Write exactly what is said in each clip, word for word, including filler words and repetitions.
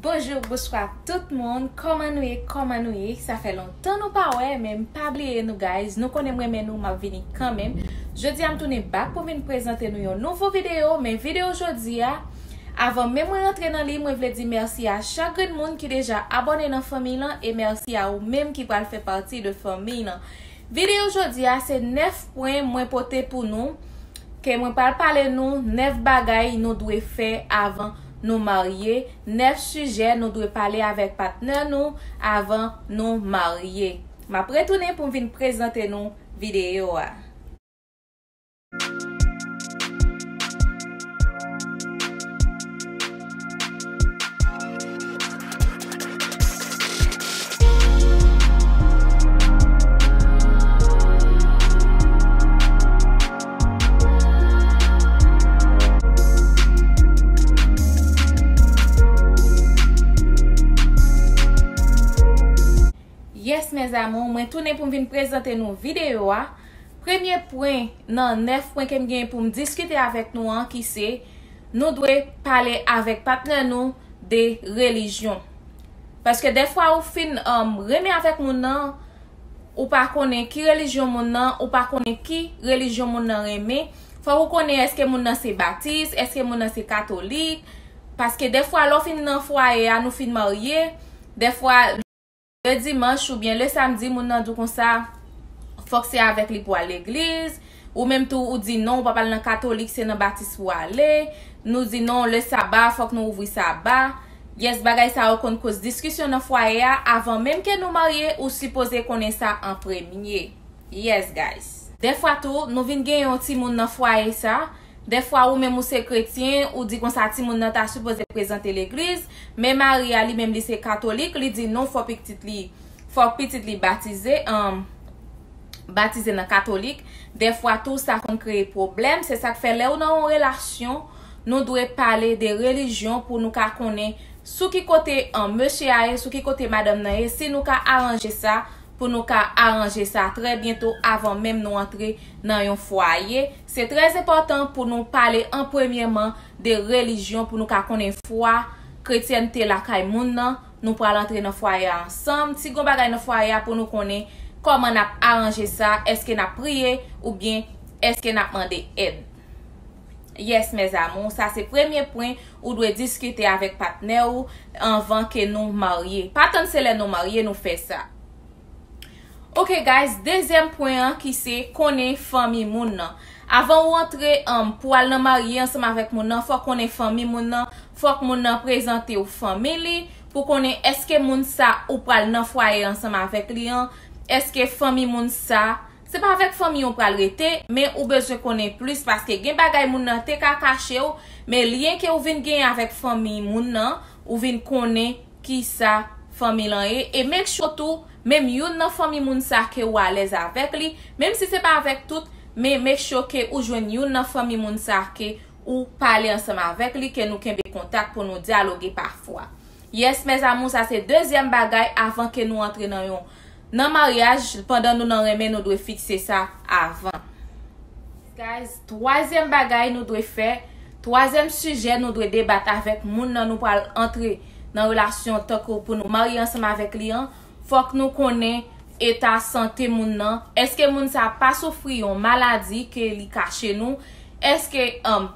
Bonjou, bonswa tout moun. Kòman nou ye? Kòman nou ye? Sa fè lontan nou pa wè, men m pa bliye nou, guys. Nou konnen m renmen nou, m ap vini kanmenm. Jodi a m tounen back pou vin prezante nou yon nouvo videyo, men videyo jodi a, avan menm mwen rantre nan li, mwen vle di mèsi a chak grenn moun ki deja abòne nan fanmiy lan e mèsi a ou menm ki pral fè pati de fanmiy lan. Videyo jodi a se nèf pwen mwen pote pou nou, ke mwen pral pale nou nèf bagay nou dwe fè avan nou marye, nèf sijè nou dwe pale avèk patnè nou avan nou marye. M ap retounen pou m vin prezante nou videyo a. Yes, mes amours, mwen tounen pou m vin prezante nou videyo a. Premye pwen nan nèf pwen ke m gen pou m diskite avèk nou an, ki se, nou dwe pale avèk patnè nou de relijyon. Paske dèfwa ou fin, um, renmen avèk moun nan, ou pa konnen ki relijyon moun nan, ou pa konnen ki relijyon moun nan renmen. Fòk ou konnen èske moun nan se batis, èske moun nan se katolik. Paske dèfwa lè w fin nan fwaye a, nou fin marye, dèfwa le dimanch oubyen le samdi, moun nan di w konsa, fòk se avèk li pou al legliz. Ou menm tou, ou di non, ou p ap al nan katolik, se nan batis pou w ale. Nou di non, le saba, fòk nou ouvri saba. Yes, bagay sa yo konn koz diskisyon nan fwaye a. Avan menm ke nou marye, ou sipoze konnen sa an premye. Yes, guys. Dèfwa tou, nou vin gen yon timoun nan fwaye sa. Dèfwa ou menm ou se kretyen, ou di konsa timoun nan ta sipoze prezante legliz, men mari a li menm li se katolik, li di non, fò pitit li, fò pitit li batize, um, batize nan katolik. Dèfwa tou sa konn kreye pwoblèm, se sa k fè lè ou nan yon relasyon, nou dwe pale de relijyon pou nou ka konnen sou ki kote, um, mesye a ye, sou ki kote madanm nan ye, si nou ka aranje sa, pou nou ka aranje sa trè byento avan menm nou antre nan yon fwaye. Se trè enpòtan pou nou pale an premyèman de relijyon, pou nou ka konnen fwa, kretyènte lakay moun nan, nou pral antre nan fwaye a ansanm. Si gon bagay nan fwaye a, pou nou konnen kòman n ap aranje sa, èske n ap priye oubyen èske n ap mande èd. Yes, mes amours, sa se premye pwen ou dwe diskite avèk patnè ou anvan ke nou marye. Pa tann se lè nou marye nou fè sa. Ok, guys, dezyèm pwen an ki se konnen fanmi moun nan. Avan ou antre, um, pou al nan marye ansanm avèk moun nan, fòk konnen fanmi moun nan, fòk moun nan prezante w fanmi li, pou konnen èske moun sa ou pral nan fwaye ansanm avèk li an, èske fanmi moun sa, se pa avèk fanmi w pral rete, men ou bezwen konnen plis, paske gen bagay moun nan te ka kache w, men lyen ke ou vin genyen avèk fanmi moun nan, ou vin konnen kisa fanmi lan ye, e make sure tou, menm youn nan fanmi moun sa ke ou alèz avèk li, menm si se pa avèk tout, men make sure ke ou jwenn youn nan fanmi moun sa ke ou pale ansanm avèk li, ke nou kenbe kontak pou nou dyaloge pafwa. Yes, mes amours, sa se dezyèm bagay avan ke nou antre nan yon, nan maryaj, pandan nou nan renmen, nou dwe fikse sa avan. Guys, twazyèm bagay nou dwe fè, twazyèm sijè nou dwe debat avèk moun nan nou pral antre nan relasyon tankou pou nou marye ansanm avèk li an, fòk nou konnen eta sante moun nan. Èske moun sa pa soufri yon maladi ke li kache nou? Èske, um,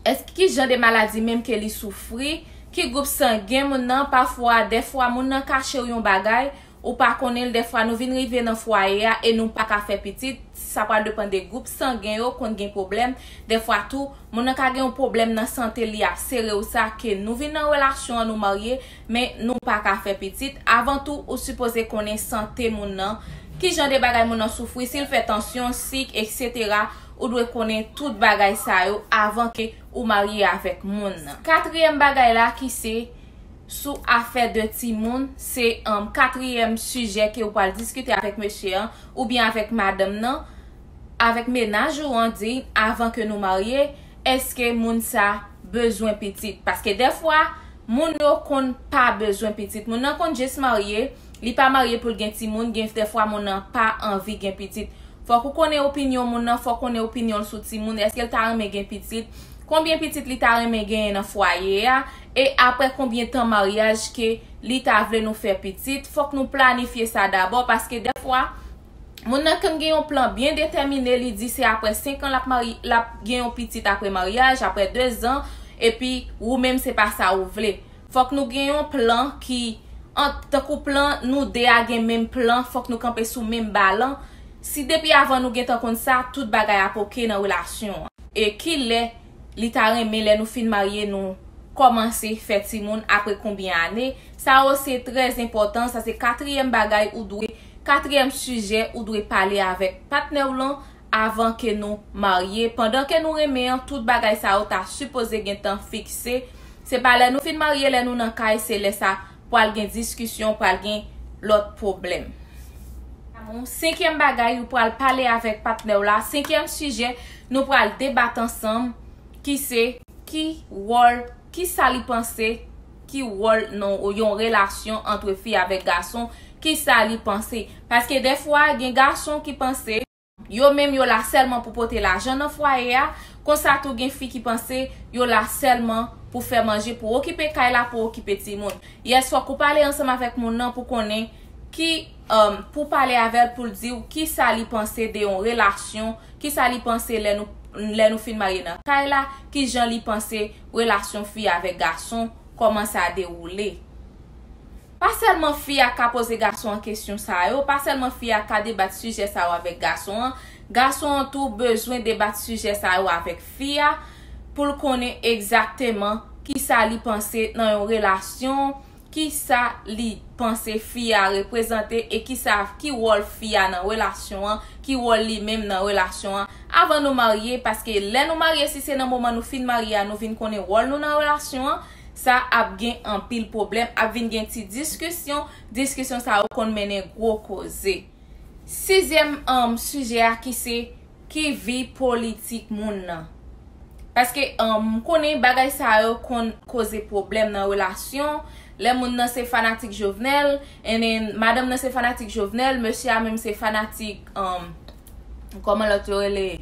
èske ki jan de maladi menm ke li soufri? Ki gwoup sangen moun nan? Pafwa, dèfwa, moun nan kache w yon bagay, ou pa konnen l, dèfwa nou vin rive nan fwaye a e nou pa ka fè pitit, sa pral depann de gwoup sangen yo konn gen pwoblèm, dèfwa tou, moun nan ka gen yon pwoblèm nan sante li ap sere w sa, ke nou vin nan relasyon an, nou marye, men nou pa ka fè pitit. Avan tou, ou sipoze konnen sante moun nan, ki jan de bagay moun nan soufri, si l fè tansyon, sik, etsetera. Ou dwe konnen tout bagay sa yo avan ke ou marye avèk moun nan. Katriyèm bagay la ki se sou afè de timoun, se, um, katriyèm sijè ke ou pral diskite avèk mesye an oubyen avèk madanm nan, avèk mennaj ou an, di, avan ke nou marye, èske moun sa bezwen pitit? Paske dèfwa, moun yo konn pa bezwen pitit. Moun nan konn jis marye, li pa marye pou l gen timoun, gen dèfwa moun nan pa anvi gen pitit. Fòk ou konnen opinyon moun nan, fòk ou konnen opinyon l sou timoun, èske l ta renmen gen pitit? Konbyen pitit li ta renmen genyen nan fwaye a? E apre konbyen tan maryaj ke li ta vle nou fè pitit? Fòk nou planifye sa dabò, paske dèfwa, moun nan konn gen yon plan byen detèmine, li di se apre senk an l ap marye, l ap gen yon pitit apre maryaj, apre dezan, epi ou menm se pa sa ou vle. Fòk nou gen yon plan ki, an, tankou plan, nou de a gen menm plan, fòk nou kanpe sou menm balan. Si depi avan nou gentan konn sa, tout bagay ap oke nan relasyon an. E kilè li ta renmen lè nou fin marye, nou kòmanse fè timoun apre konbyen ane? Sa yo se trè enpòtan, sa se katriyèm bagay ou dwe, katriyèm sijè ou dwe pale avèk patnè w lan avan ke nou marye. Pandan ke nou renmen an, tout bagay sa yo ta sipoze gentan fikse. Se pa lè nou fin marye, lè nou nan kay, se lè sa pral gen diskisyon, pral gen lòt pwoblèm. Senkyèm bagay ou pral pale avèk patnè w la, senkyèm sijè nou pral debat ansanm, ki se ki wòl, ki sa li panse, ki wòl nan yon relasyon ant fi avèk gason, ki sa li panse. Paske dèfwa, gen gason ki panse yo menm yo la sèlman pou pote lajan nan fwaye a, konsa tou gen fi ki panse yo la sèlman pou fè manje, pou okipe kay la, pou okipe timoun. Yes, fòk ou pale ansanm avèk moun nan pou konnen ki, um, pou pale avè l, pou l di w ki sa li panse de yon relasyon, ki sa li panse lè nou, lè nou fin marye nan kay la, ki jan li panse relasyon fi avèk gason, kòman sa dewoule. Pa sèlman fi a ka poze gason an kesyon sa yo, pa sèlman fi a ka debat sijè sa yo avèk gason an, gason an tou bezwen debat sijè sa yo avèk fi a pou l konnen egzakteman ki sa li panse nan yon relasyon, ki sa li panse fi a reprezante e ki sa, ki wòl fi a nan relasyon an, ki wòl li menm nan relasyon an avan nou marye, paske lè nou marye, si se nan moman nou fin marye a nou vin konnen wòl nou nan relasyon an, sa ap gen anpil pwoblèm, ap vin gen ti diskisyon, diskisyon sa yo konn mennen gwo koze. Sizyèm, um, sijè a ki se ki vi politik moun nan. Paske, um, m konnen bagay sa yo konn koze pwoblèm nan relasyon. Lè moun nan se fanatik Jovenel, and then madanm nan se fanatik Jovenel, mesye a menm se fanatik, um, kòman lòt yo rele,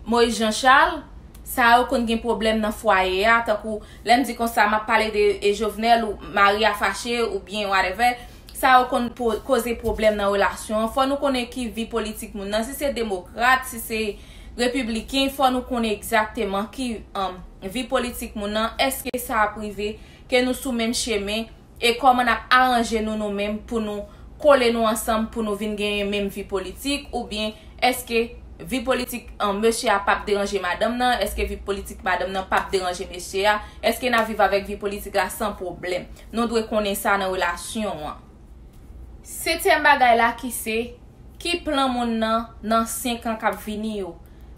Moïse Jean Charles, sa yo konn gen pwoblèm nan fwaye a, tankou lè m di konsa, m ap pale de, e, Jovenel ou mari a fache oubyen whatever, sa yo konn po-, koze pwoblèm nan relasyon an. Fò nou konnen ki vi politik moun nan, si se demokrat, si se repibliken, fò nou konnen egzakteman ki, um, vi politik moun nan, èske sa ap rive ke nou sou menm chemen, e kòman n ap aranje nou, nou menm, pou nou kole nou ansanm, pou nou vin genyen menm vi politik, oubyen èske vi politik, an, mesye a p ap deranje madanm nan, èske vi politik madanm nan p ap deranje mesye a, èske n ap viv avèk vi politik la san pwoblèm? Nou dwe konnen sa nan relasyon an. Setyèm bagay la ki se, ki plan moun nan nan senk an k ap vini yo?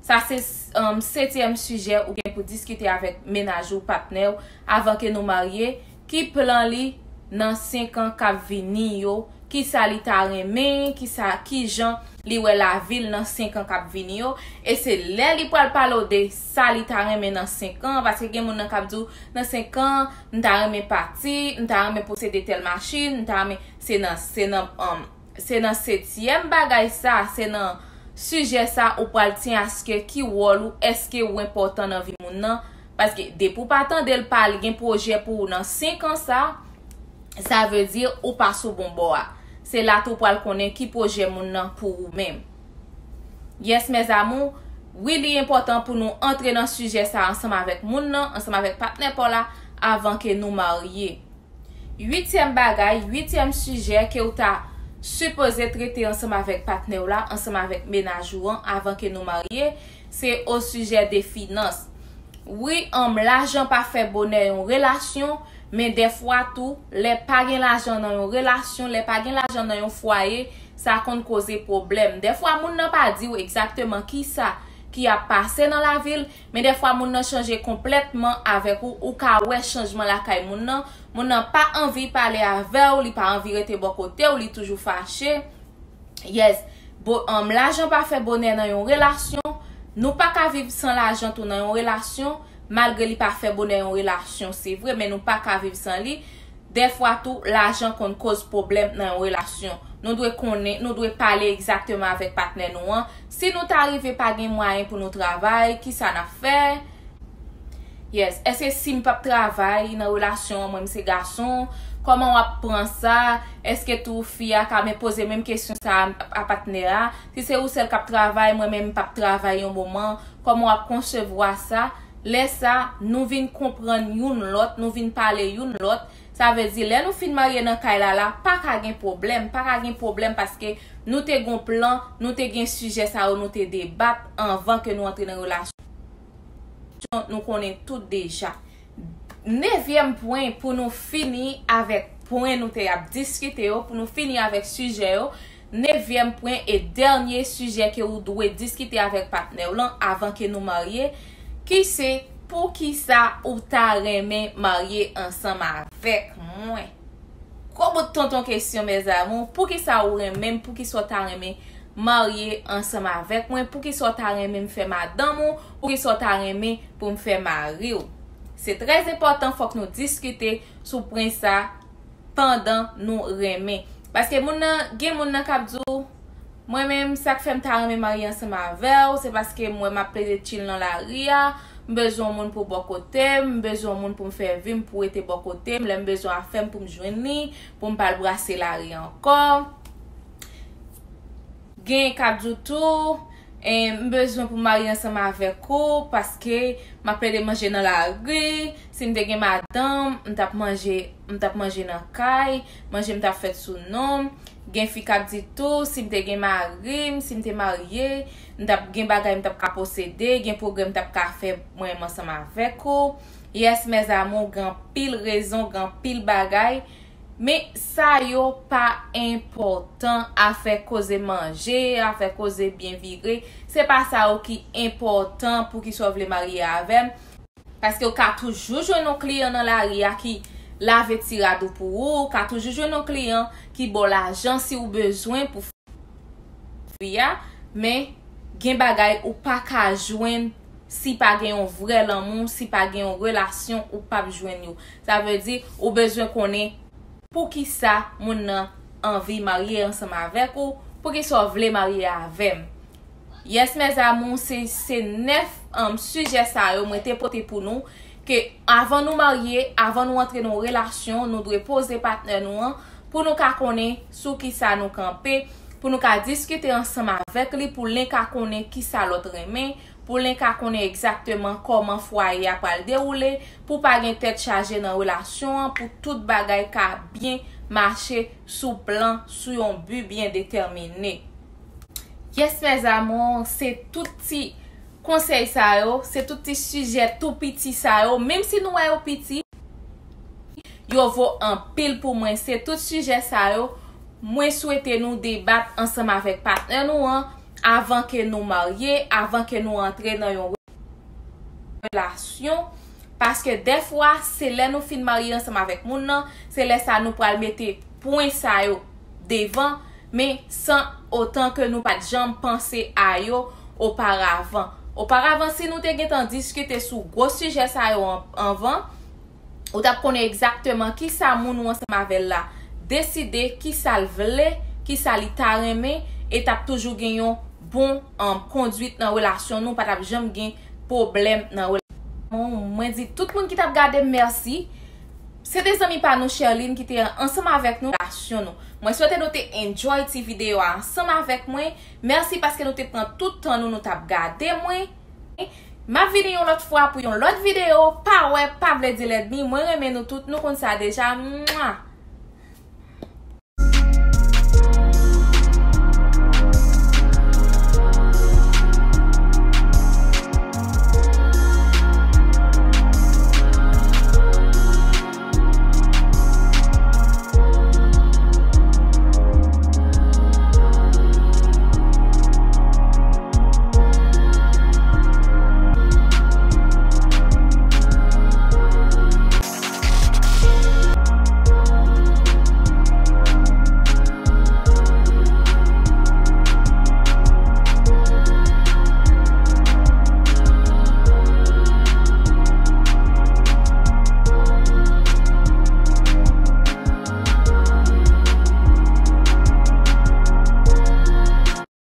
Sa se, um, setyèm sijè ou gen pou diskite avèk mennaj ou, patnè w, avan ke nou marye. Ki plan li nan senk an k ap vini yo? Ki sa li ta renmen? Ki sa, ki jan li wè lavi l nan senk an k ap vini yo? E se lè li pral pale w de sa li ta renmen nan senk an, paske gen moun nan k ap di w, nan senk an, m ta renmen pati, m ta renmen posede tèl machin, m ta renmen, se nan, se nan, um, se nan setyèm bagay sa, se nan sijè sa ou pral tyen aske ki wòl ou, èske ou enpòtan nan vi moun nan. Paske depi w pa tande l pale gen pwojè pou ou nan senk an sa, sa vle di ou pa sou bon bò a. Se la tou w pral konnen ki pwojè moun nan pou ou menm. Yes, mes amours, wi, li enpòtan pou nou antre nan sijè sa ansanm avèk moun nan, ansanm avèk patnè pa w la, avan ke nou marye. Uityèm bagay, uityèm sijè ke w ta sipoze trete ansanm avèk patnè w la, ansanm avèk mennaj ou an, avan ke nou marye, se o sijè de finans. Wi, um, lajan pa fè bonè yon relasyon, men dèfwa tou, lè pa gen lajan nan yon relasyon, lè pa gen lajan nan yon fwaye, sa konn koze pwoblèm. Dèfwa, moun nan pa di w egzakteman kisa ki ap pase nan lavi l, men dèfwa, moun nan chanje konplètman avèk ou, ou ka wè chanjman lakay moun nan, moun nan pa anvi pale avè w, li pa anvi rete bò kote w, li toujou fache. Yes. Bo-, um, lajan pa fè bonè nan yon relasyon. Nou pa ka viv san lajan tou nan yon relasyon, malgre li pa fè bonè yon relasyon, se vre, men nou pa ka viv san li. Dèfwa tou, lajan konn koz pwoblèm nan yon relasyon. Nou dwe konnen, nou dwe pale egzakteman avèk patnè nou an. Si nou ta rive pa gen mwayen pou nou travay, kisa n ap fè? Yes, èske si m p ap travay nan relasyon an, mwen m se gason, kòman w ap pran sa? Èske tou fi a ka men poze menm kesyon sa a, a patnè a? Si se ou sèl k ap travay, mwen menm m p ap travay yon moman, kòman w ap konsevwa sa? Lè sa, nou vin konprann youn lòt, nou vin pale youn lòt. Sa vle di, lè nou fin marye nan kay la, la, pa ka gen pwoblèm, pa ka gen pwoblèm paske nou te gon plan, nou te gen sijè sa yo, nou te debat anvan ke nou antre nan relasyon. Nou konnen tout deja. Nevyèm pwen pou nou fini avèk pwen nou te ap diskite yo, pou nou fini avèk sijè yo, nevyèm pwen e dènye sijè ke ou dwe diskite avèk patnè w lan avan ke nou marye, ki se poukisa ou ta renmen marye ansanm avèk mwen? Gwo bout tonton kesyon, mes amours. Poukisa ou renmen m? Poukisa w ta renmen marye ansanm avèk mwen? Poukisa w ta renmen m fè madanm ou? Poukisa w ta renmen pou m fè mari w? Se trè enpòtan, fòk nou diskite sou pwen sa pandan nou renmen. Paske moun nan, gen moun nan k ap di w, mwen menm, sa k fè m ta renmen marye ansanm avè w, se paske m wè m ap plede chill nan lari a, m bezwen yon moun pou bò kote m, m bezwen yon moun pou m fè vi m, pou rete bò kote m, lè m bezwen afè m pou m jwenn li, pou m pa al brase lari ankò. Gen k ap di w tou, eh, m bezwen pou m marye ansanm avèk ou, paske m ap plede manje nan lari. Si m te gen madanm, m t ap manje, m t ap manje nan kay, manje m t ap fèt sou non m. Gen fi k ap di tou, si m te gen mari m, si m te marye, m t ap gen bagay m t ap ka posede, gen pwogrè m t ap ka fè mwen menm ansanm avèk ou. Yes, mes amours, gen anpil rezon, gen anpil bagay. Men sa yo pa enpòtan, afè koze manje, afè koze byen vire, se pa sa yo ki enpòtan pou ki sa w vle marye avè m. Paske w ka toujou jwenn yon kliyan nan lari a ki lave ti rad ou pou ou, ou ka toujou jwenn yon kliyan ki ba w lajan si w bezwen pou fi a, men gen bagay ou pa ka jwenn si pa gen yon vrè lanmou, si pa gen yon relasyon, ou p ap jwenn yo. Sa vle di, ou bezwen konnen poukisa moun nan anvi marye ansanm avèk ou, poukisa w vle marye avè m. Yes, mes amours, se, se nèf, um, sijè sa yo mwen te pote pou nou, ke avan nou marye, avan nou antre nan yon relasyon, nou dwe poze patnè nou an, pou nou ka konnen sou kisa nou kanpe, pou nou ka diskite ansanm avèk li, pou len ka konnen kisa lòt renmen, pou len ka konnen egzakteman kòman fwaye a pral dewoule, pou pa gen tèt chaje nan relasyon an, pou tout bagay ka byen mache sou plan, sou yon bi byen detèmine. Yes, mes amours, se tout ti konsèy sa yo, se tout ti sijè tou piti sa yo, menm si nou wè yo piti, yo vo anpil pou mwen. Se tout sijè sa yo, mwen swete nou debat ansanm avèk patnè nou an, avan ke nou marye, avan ke nou antre nan yon relasyon. Paske dèfwa, se lè nou fin marye ansanm avèk moun nan, se lè sa nou pral mete pwen sa yo devan, men san otan ke nou pa t janm panse a yo oparavan. Oparavan, si nou te gentan diskite sou gwo sijè sa yo an-, anvan, ou t ap konnen egzakteman kisa moun ou ansanm avè l la deside, kisa l vle, kisa li ta renmen, e t ap toujou gen yon bon, um, kondwit nan relasyon nou, pa t ap janm gen pwoblèm nan relasyon. Mwen di tout moun ki t ap gade m mèsi. Se te zanmi pa nou Sherline ki te ansanm avèk nou, relasyon nou. Mwen swete nou te enjoy ti videyo a ansanm avèk mwen. Mèsi paske nou te pran tout tan nou, nou t ap gade mwen. M ap vini yon lòt fwa pou yon lòt videyo. Pa wè, pa vle di lènmi. Mwen renmen nou tout, nou konn sa deja. Mwa!